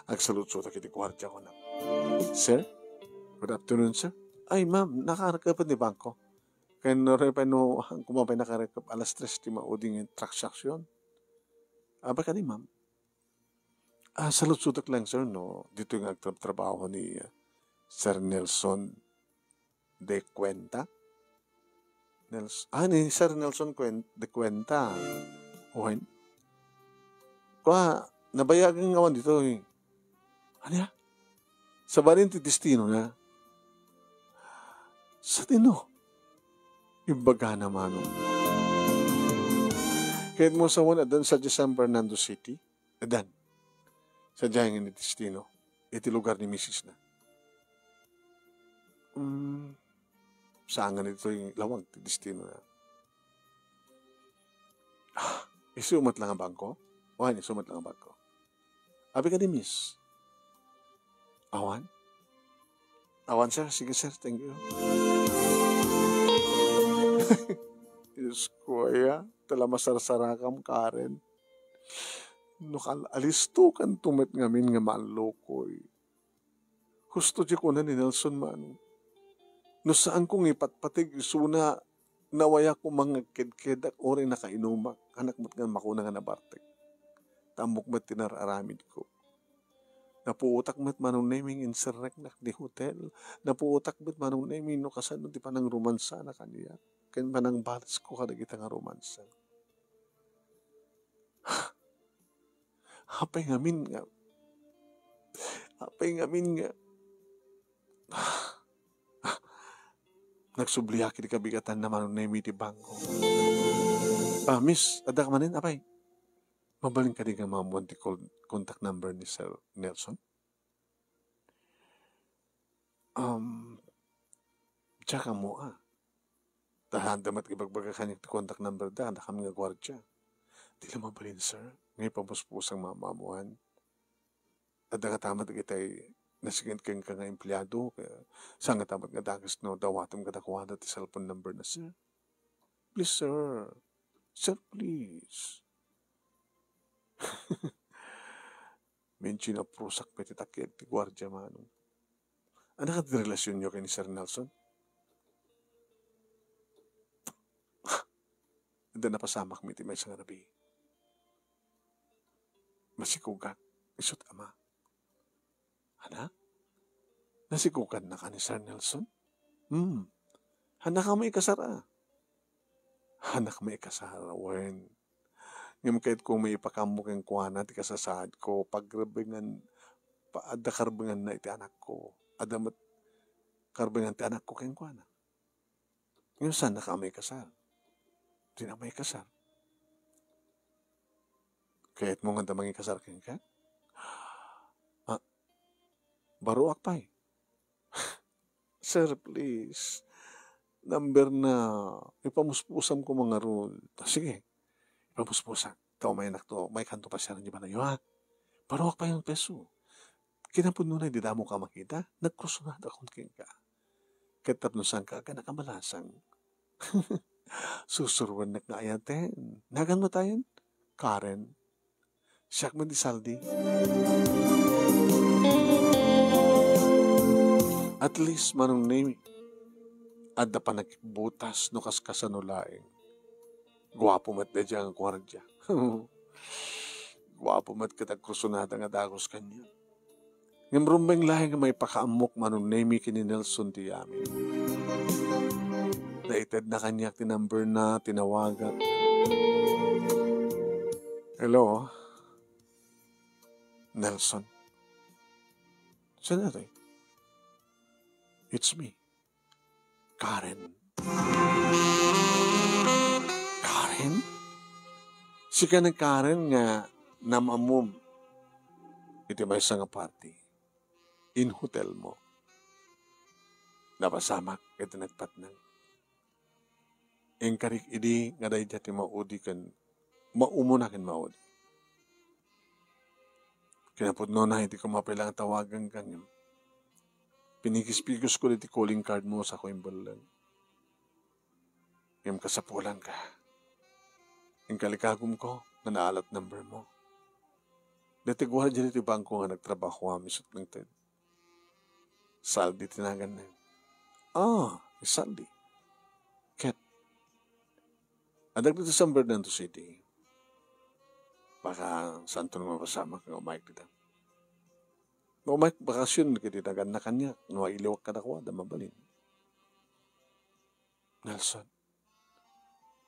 Agsaludsodak iti guardia, kunak, "Sir? Good afternoon, sir." "Ay, ma'am, nakarekep ti bangko." Ken no, pay no, koma pay nakarekep, alas tres ti maudi nga transaksyon. Abay kadi, ma'am. Ah, saludsodak lang, sir, no? Ditoy nga agtrabtrabaho ni, ah, Sir Nelson de Cuenta? Nels-, ah, ni Sir Nelson Cuen-, de Cuenta. Wen. Kua, nabayagen nga awan ditoy. Ania? Sabali ti destino na. Sadino? Imbagana, Manong. Ket mo sawen, addan sadiay San Fernando City? Addan. Sadiay nga ni destino. Iti lugar ni misis na. Mm, saan nga ditoy lawag ti destino na. Ah, isu met la nga bangko? Wen, isu met la nga bangko. Abi kadi, miss? Awan? Awan, sir. Sige, sir. Thank you. Diosko, aya. Tala masarsarakam, Karen. No kal-, alistokanto met ngamin nga maallokoy. Husto ti kuna ni Nelson, Manong. No saanko nga ipatpateg isuna, nawayak koma nga agkedkedak uray nakainumak, anak met nga makuna nga nabartek. Ta ammok met ti nar-aramidko. Napuotak met, Manong Nemy, nga inserreknak ti hotel. Napuotak met, Manong Nemy, no kasano ti panangromansana kaniak ken panangbalesko kadagita nga romansa. Apay ngamin nga, apay ngamin nga, nagsubliak iti kabigatanna, Manong Nemy, iti bangko. Ah, miss, adda ka manen, apay? Mabalin kadi nga maammuan ti call, contact number ni Sir Nelson? Um, diak ammo, ah. Ta haanda met ibagbaga kaniak ti contact number da, dakami nga guardia. Di la mabalin, sir, nga ipamuspusam nga maammuan. Adda ngata met dagitay nasinged kenka nga empleado, kaya saan ngata met nga dakes no dawatem kadakuada ti cellphone number na, sir. Please, sir. Sir, please. Medyo naprusak pay ti takkiag ti guardia, Manong. Ania kadi ti relasionyo ken ni Sir Nelson? Adda napasamakmi iti maysa nga rabii. Masikogak, isut' ama. Ania? Nasikogannaka ni Sir Nelson? Hmm. Haannak maikasar, a? Haannak maikasar, wen. Ngem kayatko nga maipakaammo kenkuana ti kasasaadko, pagrebengan, pa-, adda karebenganna iti anakko. Adda met karebengan ti anakko kenkuana. Ngem saannak a maikasar? Dinak maikasar. Kayatmo nga adda mangikasar kenka? Ah, baroak pay. Sir, please. Number na, ipamuspusam koma ngarud. Ah, sige. Ipamuspusak. Ta umayanak to, maikkanto pasiaren iti balay, ha? Baroak pay nga peso. Kinapudnona, didamok a makita, nagkursunadakon kenka. Ket tapno saanka agkan a kabalasang, susuroennak nga ayaten. Naganmo tayen? Karen. Siak met ti saldi. At least, Manong Nemy, adda pannakibbutas no kaskasano laeng. Guapo met daydiay nga guardia. Guapo met ket agkursunada nga dagus kaniak. Ngem rumbeng laeng nga maipakaammok, Manong Nemy, ken ni Nelson ti amin. Naitedna kaniak ti number na, tinawagak. Hello? Nelson? Sino 'toy? It's me. Karen. Karen? Sika ni Karen nga naam-ammom iti maysa nga party, in hotel mo. Napasamak iti nagpatnang. Inkarik idi nga daydiay ti maudi ken maumuna ken maudi. Kinapudnona, idi ko mapaila nga tawagan ka ngem pinigispigosko diti calling card mo sa ko imbelleng. Ngem kasapulanka. Inkalikagumko nga naalat number mo. Daytoy guardia ditoy bangko nga nagtrabahoam isut' nangted. Saldi ti naganna. Ah, ni Saldi. Ket, adda ditoy San Bernardo City. Baka saanto nga mapasamak nga umayek dita. No umayek bakasyon, ket naganna kaniak, no mailiwak kadakuada, mabalin. Nelson,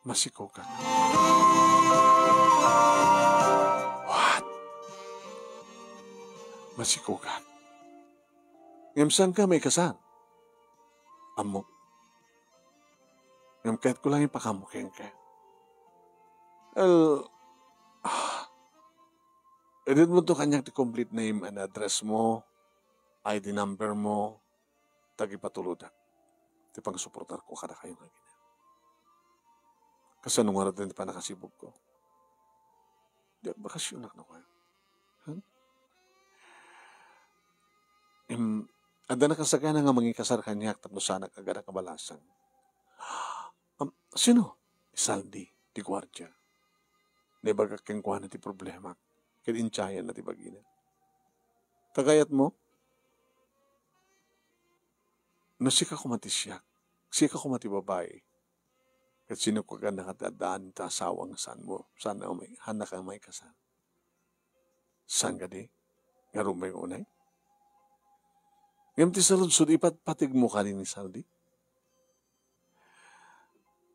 masikogak. What? Masikogak. Ngem saanka maikasar? Ammok. Ngem kayatko lang ipakaammo kenka. El, ah, Itedmonto kaniak ti complete name and address mo, I D number mo, ta agipatulodak ti pangsuportarko kadakayo nga agina. Kasano ngarud ti pannakasibugko? Diak bakasyonak no kaya. Huh? Em, adda nakasagana nga mangikasar kaniak tapno saanak agada kabalasang. Am, sino? Ni Saldi, ti guardia. Naibagak kenkuana ti problemak, ket intiayenna ti bagina. Ta kayatmo? No sika koma ti siak, sika koma ti babai, ket sino kagannaka ti addaan ti asawa nga saanmo, saan a may, haannaka maikasar? Saan kadi nga rumeng unay? Ngem ti saludsod, ipatpategmo kadi ni Saldi?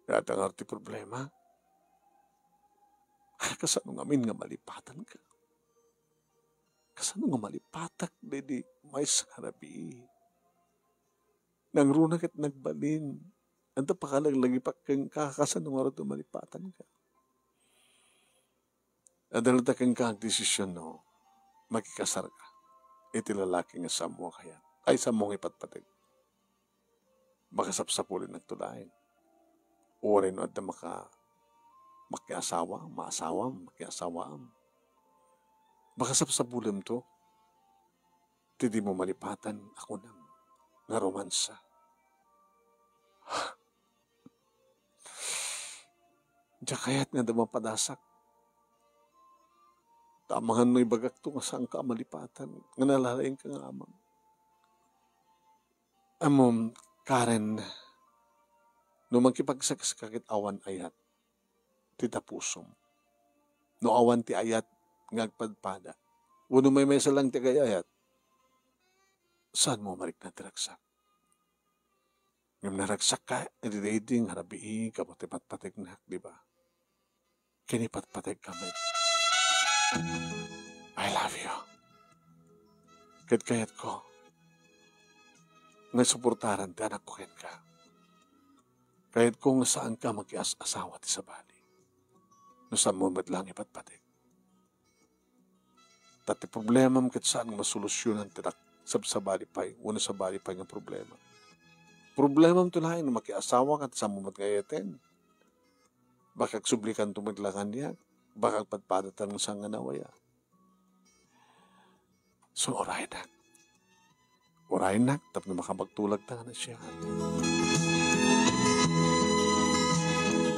Dayta ngarud ti problema. Kasano ngamin nga malipatanka? Kasano nga malipatak daydi maysa nga rabii? Nangruna ket nagbalin. Adda pakalaglagipak kenka, kasano ngarud nga malipatanka? Adda latta kenka agdesisyon no makikasarka iti lalaki nga saanmo a kayat. Ay, saanmo nga ipatpateg. Makasapsapulennak to laeng. Uray no adda maka-, makiasawa, maasawam, makiasawaam. Makasapsapulemto ti dimo malipatan a kunam nga romansa. Diak kayat nga adda mapadasak. Ta amangan no ibagakto nga saanka a malipatan, nga nalalaingka nga amang. Ammom, Karen, no mangkipagsaksak ket awan ayat ti tapusom. No awan ti ayat nga agpadpada, wenno maymaysa lang ti agay-ayat, saanmo a marikna ti ragsak? Ngem naragsakka iti daydi nga rabii gapu ti patpategnak, di ba? Ken ipatpategka met. I love you. Ket kayatko nga suportaran ti anakko kenka. Kayatko nga saanka makias-asawa ti sabali. No saanmo met lang ipatpateg. Ta ti problemam ket saan nga masolusyonan ti nak-, sab-, sabali pay, wenno sabali pay nga problema. Problemam to laeng no makiasawaka ket saanmo met nga ayaten. Baka agsublikanto met la kaniak, baka agpadpadatan nga saan nga nawaya. So, uraynak. Uraynak tapno makapagtulagta nga nasia.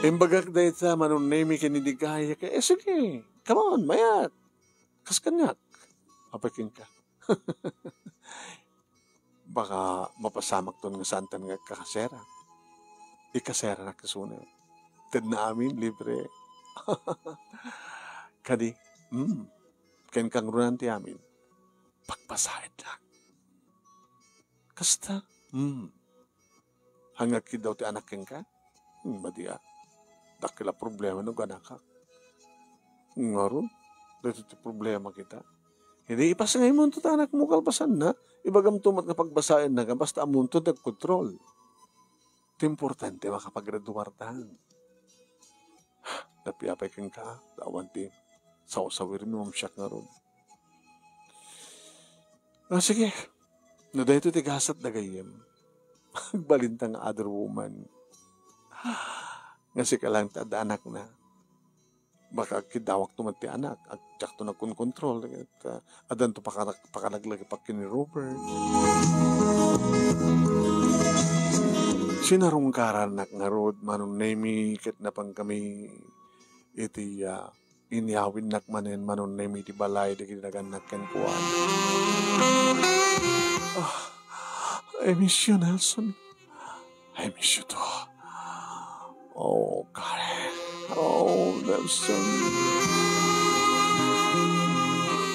Imbagak dayta, Manong Nemi ken ni Digaya, ket, "Eh, sige, come on, mayat. Kas kaniak." Apay kenka. Baka mapasamakton nga saantan nga agkakasera. Ikaseranak isuna. Tedna amin, libre. Kadi, hmm, ken kangrunan ti amin. Pagbasaennak. Kasta, hmm. Haan nga agkiddaw ti anak kenka? Hmm, madi a. Dakkel a problema no ganakak. Ngarud, daytoy ti problema kita. Idi ipasngaymonto ti anakmo kalpasanna, ibagamto met nga pagbasaenna nga basta ammonto ti agkontrol. Ti importante, makapaggraduarta. Napiapay kenka, ta awan ti sawsawirmi, mamsiak ngarud. Ah, sige. No daytoy ti gasat da gayyem, agbalinta nga other woman. Nga sika lang ti adda anakna. Baka agkiddawakto met ti anak, ag-, diakto nagkonkontrol, ket, ah, addanto pakara-, pakalaglagipak ken ni Robert. Sinarungkarannak ngarud, Manong Nemy, ket napankami iti, ah, inyawidnak manen, Manong Nemy, iti balay dagiti nagannak kenkuana. Ah, I miss you, Nelson. I miss you too. Oh, Karen. Oh, Nelson.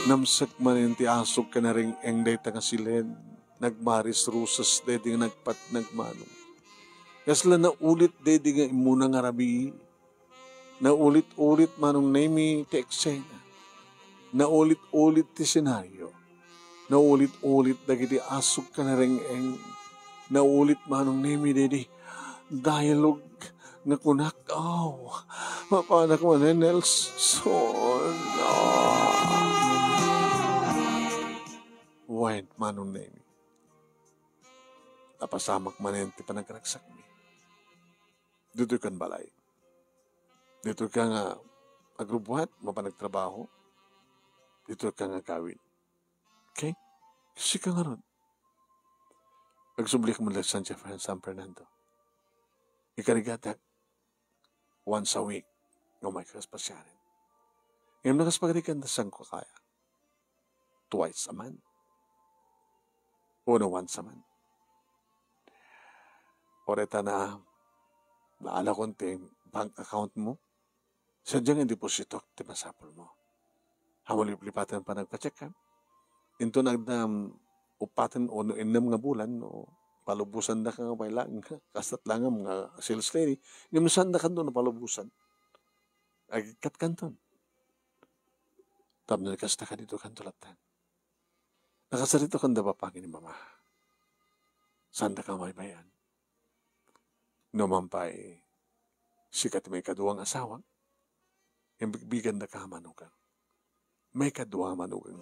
Namsek manen ti asok ken nareng-eng dayta nga siled. Nagmaris-rusas daydi nga nagpatnag, Manong. Kasla naulit daydi nga immuna nga rabii. Naulit-ulit, Manong Nemy, ti eksena. Naulit-ulit ti senaryo. Naulit-ulit dagiti asok ken nareng-eng. Naulit, Manong Nemy, daydi dialogue nga kunak, "Aw, mapanak manen, Nelson." Ah. Wen, Manong Nemy, napasamak manen ti panagragsakmi. Ditoy kan balay. Ditoy ka nga agrubbuat, mapan agtrabaho. Ditoy ka nga agawid. Okay? Sika ngarud. Agsublik man lang San Jef-, San Fernando. Ikarigatak once a week nga umay kas pasiaren. Ngem nakas pagarigan da saan ko kaya. Twice a month. Wenno once a month. Orita na, naalakon ti bank account mo. Sadiay nga depositok ti masapul mo. Ammom liplipatan panagpacheck, ha? Inton agdam upaten wenno innem nga bulan, no, palubosan da ka nga pay lang, kastat langam nga sales lady, ngem saan da kanto no palubosan. Agikkat kanton. Tapno kasta ka dito kanto latta. Nakasarita kanda babaen ni mama. Saan da ka maybay-an? No man pay, sika ti maikadua nga asawa, imbigbigan da ka manugang. Maikadua nga manugang.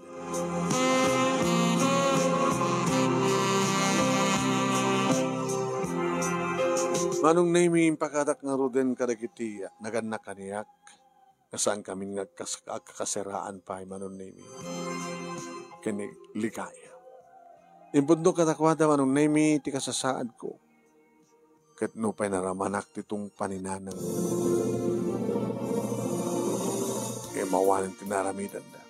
Manong Nemy, impakadak ngaruden kadagiti nagannak kaniak, nga saan kamin nga agkas-, agkakasiraan pay, Manong Nemy, ken ni Ligaya. Impundok kadakuada, Manong Nemy, ti kasasaadko. Ket nupay naramanak ti tungpa ni nanang, imawanen ti naramidanda.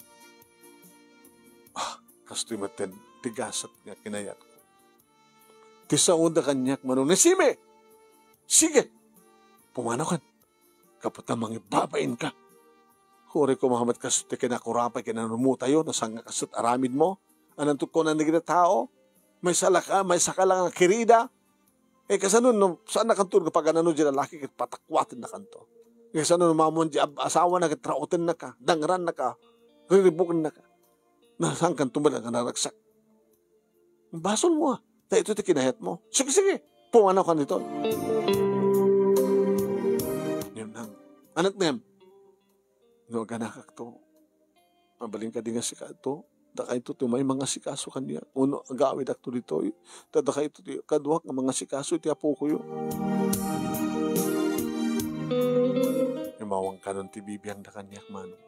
Ah, kastoy metten ti gasat nga kinayatko. Ti saoda kaniak, Manong Nemy, sige! Pumanaw kan. Gapu ta mangibabain ka. Uray koma met kastoy ti kinakurapay ken nanumutayo, no saan nga kastoy aramidmo. Ananto kunan dagiti tao? Maysa la ka, maysa ka la nga kirida. Eh, kasano no, saan na kanto nga paganano di lalaki ket patakuaten na kanto? Eh, kasano no mamuan di ab-, asawa na ket raoten na ka, dangran na ka, riribuken na ka? Na saan kanto met nga naragsak? Basol mo, ah. Ta ito ti kinayat mo. Sige, sige. Pumanaw ka nito. Ngem nang, anak nem, no aganakak to, mabalin ka di nga sika to, dakayto ti may mangasikaso kaniak, wenno agawidakto ditoy, ta dakayto ti kaduak nga mangasikaso iti apokoyo. Imawan kanon ti bibiangda kaniak, Manong.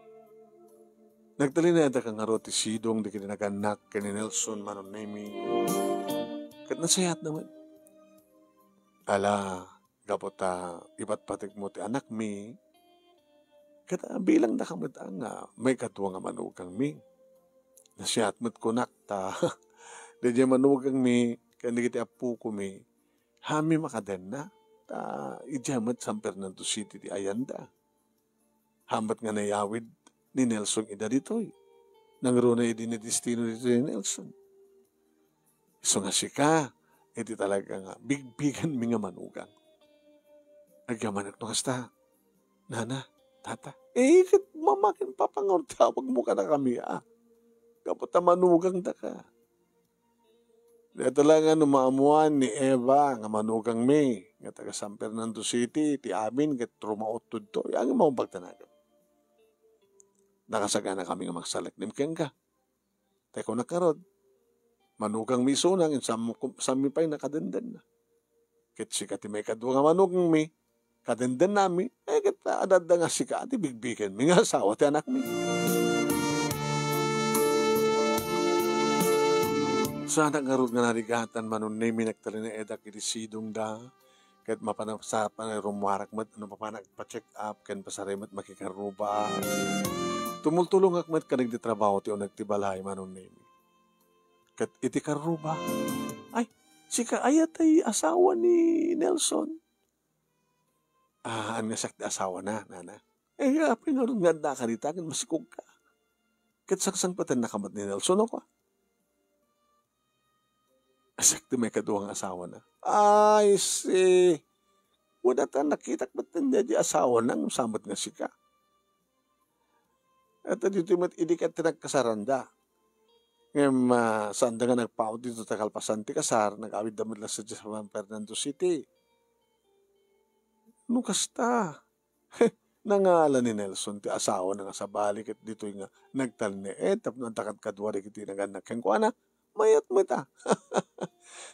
Nagtalinaedda ka ngarud ti sidong dagiti nagannak ken ni Nelson, Manong Nemy. Ket nasayaatna met. Ala, gapu ta ipatpategmo ti anakmi, ket, ah, bilangdaka met, ah, nga maikadua nga manugangmi. Nasayaat met kunak ta, daydiay manugangmi ken dagiti appokomi, haanmi makadenna, ta idiay met San Fernando City ti ayanda. Haan met nga nayawid ni Nelson ida ditoy. Nangruna idi nga destino ditoy ni Nelson. Isu nga sika, iti talaga nga bigbiganmi nga manugang. Agyamanak no kasta, nana, tata. Eh, ket mama ken papa nga urtawagmo kadakami, ah. Gapu ta manugangdaka. Dayta la nga no maammoan ni Eva nga manugangmi nga taga San Fernando City, ti amin ket rumautto ditoy, angin maupagtanagan. Nakasaganakami nga mangsalaknib kenka. Ta kunak ngarud, Manugangmi isuna, ngem saan-, saanmi pay nakadendenna. Ket sika ti maikadua nga manugangmi, kadendennami, eh, ket adda nga sika ti bigbigenmi nga asawa ti anakmi. Saanak ngarud nga narigatan, Manong Nemi, nagtalinaedak iti sidongda, ket mapan-, sa-, panay rummuarak met, no mapan agpa-check up, ken pasaray met makikarruba. Tumultulongak met kadagiti trabaho ti uneg ti balay, Manong Nemi. Ket iti karruba, ay, sika aya tay asawa ni Nelson? Ah, ania siak ti asawana, nana? Eh, apay ngarud nga addaka dita ken masikogka? Ket sangsangpetennaka met ni Nelson, a kua. Siak ti maikadua nga asawana. I see. Wen, ta nakitak met ti asawana, ngem saan met nga sika. Ket ditoy met idi ket ti nagkasaranda. Ngem, ah, saanda nga nagpaut ditoy ta kalpasan ti kasar, nag-awidda met la sadiay San Fernando City. No kasta, nangalan ni Nelson ti asawana nga sabali ket ditoy nga nagtalinaed tapno adda kadkadua dagiti nagannak kenkuana. Mayat met, a.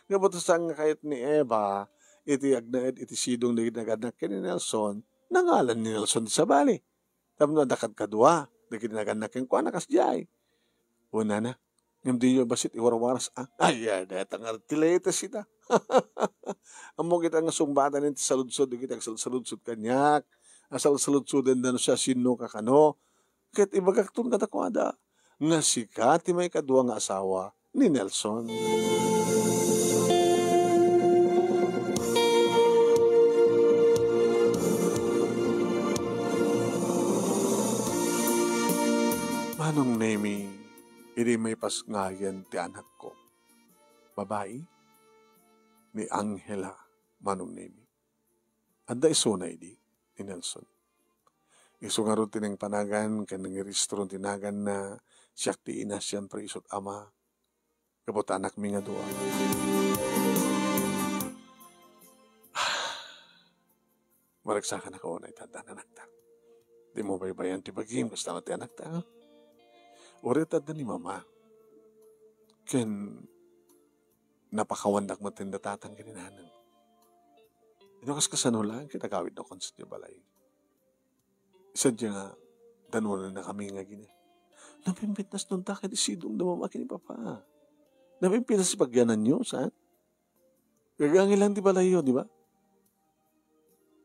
Gapu ta saan nga kayat ni Eva iti agnaed iti sidong dagiti nagannak ken ni Nelson, nangalan ni Nelson ti sabali. Tapno adda kadkadua dagiti nagannak kenkuana kasdiay. Kunana, ngem diyo bassit iwarwaras, a. Ay, ay, dayta ngarud ti latest ita. Ammok ita nga sungbatan ti saludsod dagiti agsalsaludsod kaniak. A, salsaludsodenda no siasinoka kano. Ket ibagakton kadakuada nga sika ti maikadua nga asawa ni Nelson. Manong Nemi, idi maipasngayan ti anakko, babai, ni Angela, Manong Nemi. Adda isuna idi ni Nelson. Isu ngarud ti nangpanagan ken nangirehistro ti naganna, siak ti ina, siempre, isut' ama. Gapu ta anakmi nga dua. Maragsakannak unay ta adda anakta. Dimo baybay-an ti bagim, kasta met ti anakta, a? Uray ta adda ni mama. Ken napakawandak met ti tatang ken ni nanang. Ino kas kasano laeng ket agawidko kaniak sadiay balay. Sadiay nga danonannakami nga agina. Napimpintas no dakay ti sidongda mama ken ni papa. Napimpintas ti pagyananyo, saan? Gagangil lang ti balayyo, di ba?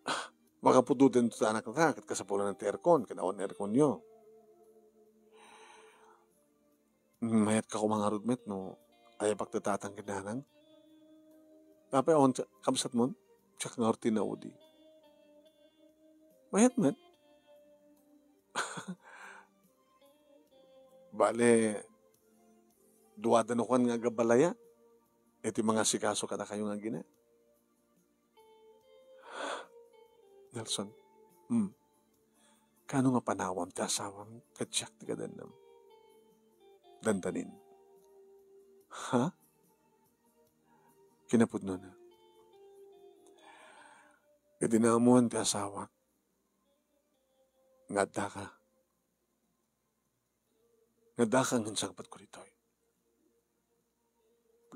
Ah, makapudoten to ti anakta, ket kasapulan ti aircon, ket awan airconyo. Mayatka koma ngarud met no ayapak ti tatang ken nanang. Apay awan ti kabsatmon? Siak ngarud ti naudi. Mayat met. Bale, duada no kuan nga agbalaya iti mangasikaso kadakayo nga agina. Nelson, hmm, kaano nga panawam ti asawam ket siak ti kadennam? Dandanin. Ha? Kinapudnona. Ket naammoan ti asawak nga addaka. Nga dakang insangpetko ditoy.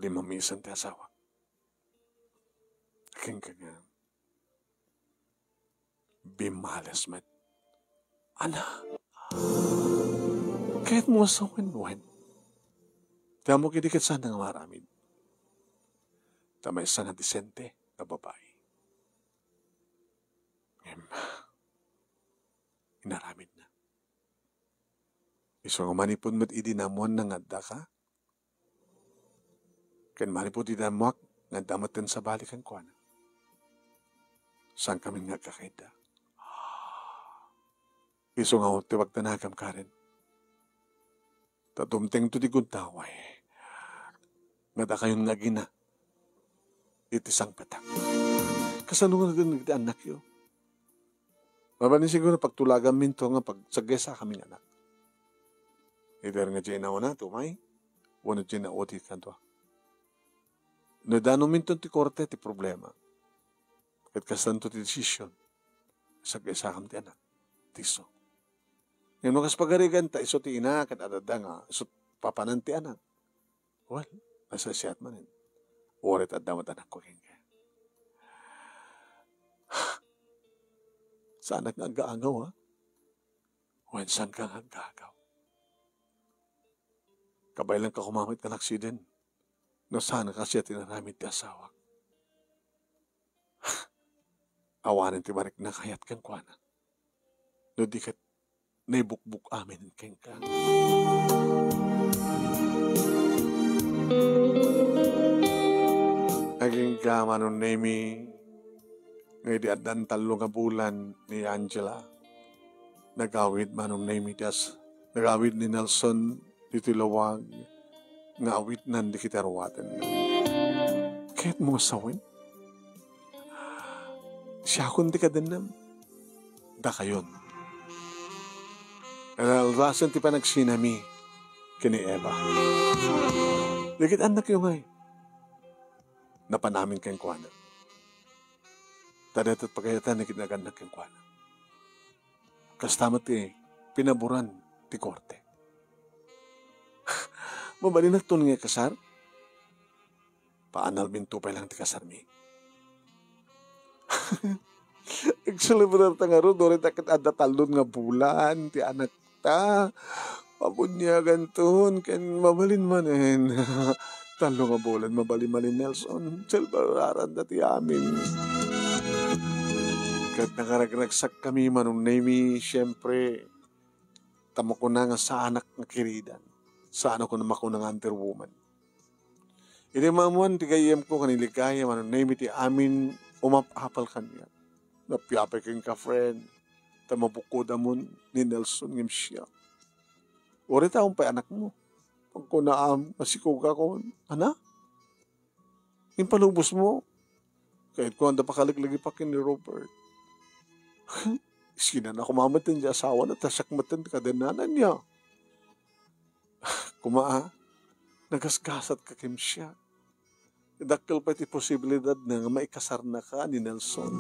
Limmamisan ti asawak. Kenka nga bimmales met. Ana, kayatmo a sawen, wen? Ti ammok idi ket saan nga maaramid. Ta maysa nga disente nga babai. Ngem, inaramidna. Isu nga manipud met idi naammoanna nga addaka, ken manipud idi naammoak nga adda metten sabali kenkuana, saankami nga agkakaidda. Isu nga ti pagdanagam, Karen. Ta dumtengto ti gundaway nga dakayon nga agina iti sangpetak. Kasano nga dagiti annakyo? Mabalin siguro pagtulaganminto nga pagsaggesakami nga anak. Either nga diay nauna ti umay, wenno diay naudi kadua. No danuminton ti korte ti problema, ket kastanto ti desisyon, saggesakam ti anak, ti isu. Ngem no kas pagarigan ta isu ti ina ket adda nga isu papanan ti anak, well, Nasaksiak manen. Uray ta adda met anakko kenka. Saanak nga aggaagaw, ha? Wen, saanka nga aggaagaw? Kabaelanka koma met nga naksiden no saan a kasdiay ti inaramid ti asawak. Awanen ti marikna nga kayat kenkuana. No di ket, naibukbok amin kenka. Agingga, Manong Nemy, nga idi addan tallo nga bulan ni Angela, nagawid, Manong Nemy, ti as-, nagawid ni Nelson ditoy lawag nga awitnan dagiti aruaten. Kayatmo nga sawen? Siakon ti kadennem. Dakayon. Nalalasen ti panagsinami ken ni Eva. Dagiti annakyo ngay, napan amin kenkuana. Ta dayta ti pagayatan dagiti nagannak kenkuana. Kasta met ti pinaburan ti korte. Mabalinakton nga ikasar? Paanalminto pay lang ti kasarmi. Agselebrar ta ngarud, uray ta ket adda tallo nga bulan ti anakta. Pabuniaganton ken mabalin manen. Tallo nga bulan, mabalin manen, Nelson. Selebraranda ti amin. Ket nakaragragsakkami, Manong Nemy, siempre, ta makuna nga saanak nga kiridan. Saanak nga makuna nga underwoman. Idi maammoan ti gayyemko ken ni Ligaya, Manong Nemy, ti amin umap-apal kaniak. Napiapay kenka, friend, ta mabukkodamon ni Nelson ngem siak. Uray ta awan pay anakmo. Pagkunaam nga sikogakon, anak? Impalubosmo, kayatko nga adda pakalaglagipak ken ni Robert. Iskinana koma met ti asawana, ta siak met ti kadennanan niya. Koma, a, nagasgasatka ken siak. Dakkel pay ti posibilidad na nga maikasarnaka ni Nelson.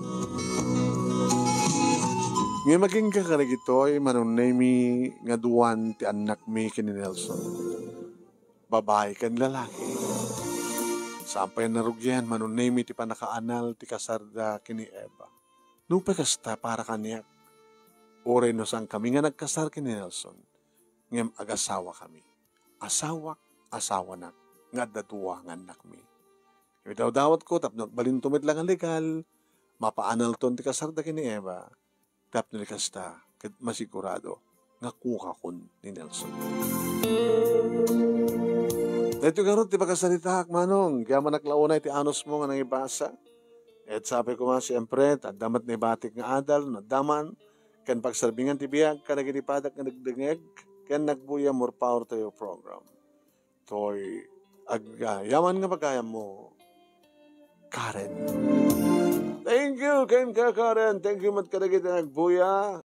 Ngem agingga kadagitoy, Manong Nemy, nga duan ti annakmi ken ni Nelson. Babai ken lalaki. Saan pay a narugian, Manong Nemy, ti pannakaanal ti kasarda ken ni Eva. Nupay kasta, para kaniak, uray no saankami nga nagkasar ken ni Nelson, ngem agasawakami. Asawak, asawanak, nga adda dua nga annakmi. Idawdawatko tapno agbalinto met la nga legal, mapaanalton ti kasarda ken ni Eva, tapno di kasta, ket masigurado nga kukakon ni Nelson. Daytoy ngarud ti pakasaritaak, Manong. Agyamanak la unay ti anusmo nga nangibasa. Ket sapay koma, siempre, ta adda met naibatik nga adal, no adda man, ken pagserbingan ti biag kadagiti padak nga nagdengngeg ken nagbuya. More power to your program. Toy, ag-, ah, yaman nga pagayammo, Karen. Thank you, kenka, Karen. Thank you met kadagiti nagbuya.